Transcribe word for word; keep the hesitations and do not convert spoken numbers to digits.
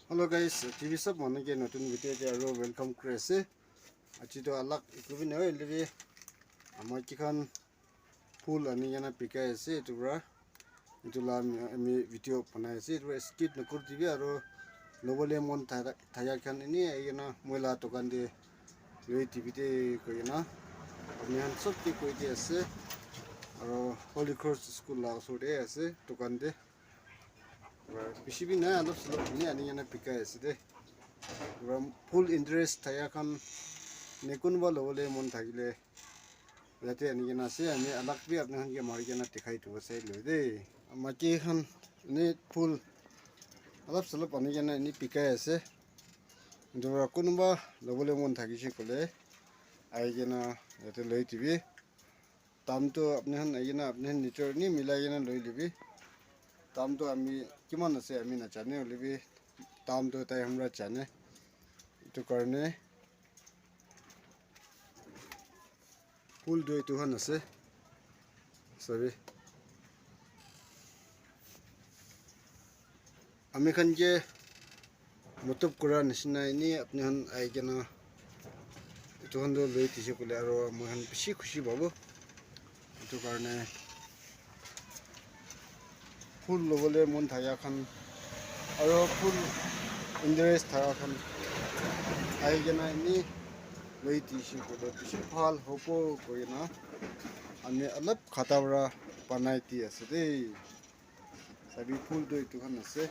Hello guys, T V sab manu ke notun video te aro welcome kuri ase. Aji to alag eku bi nai hoile bi ama ki khan phul ani kena bikai ase etu para. Etu la ami, ami video banai ase, etu para skip nakuri dibi aro lobole mon thaya, thaya khan eni ahi kena moi la dukan te loi dibi de koi kena ami khan sob ke koi di ase. Aro Holy Cross School la osor te ase dukan te. Bishi bi nai, alop solop eni ani kena bikai ase de. Pura full interest thaka khan ne kunba lobole mon thakile yate ani kena ase, ami alak bi apni khan ke mari kena dikhai dibo sai le de. Maki khan eni phul alop solop ani kena eni bikai ase. Etu para kunba lobole mon thakishe koile ahi kena yate loi dibi. Dam tu apni khan ahi kena apni khan nijor ni milai kena loi lebi. Dam tu ami kiman ase ami najane hoile bi dam tu tai hamra jane. Etu karne phul tu etu khan ase. Sabi. Ami khan ke motlob kura nishina eni apni khan ahi kena etu khan tu loi dise koile aro moi khan bishi khushi pabo. Etu karne phul lobole mon thaka khan aro phul interest thaka khan ahi kena eni loi dise koile bishi bhal hobo koi kena ami alop khata para banai di ase de. Sabi phul tu etu khan ase.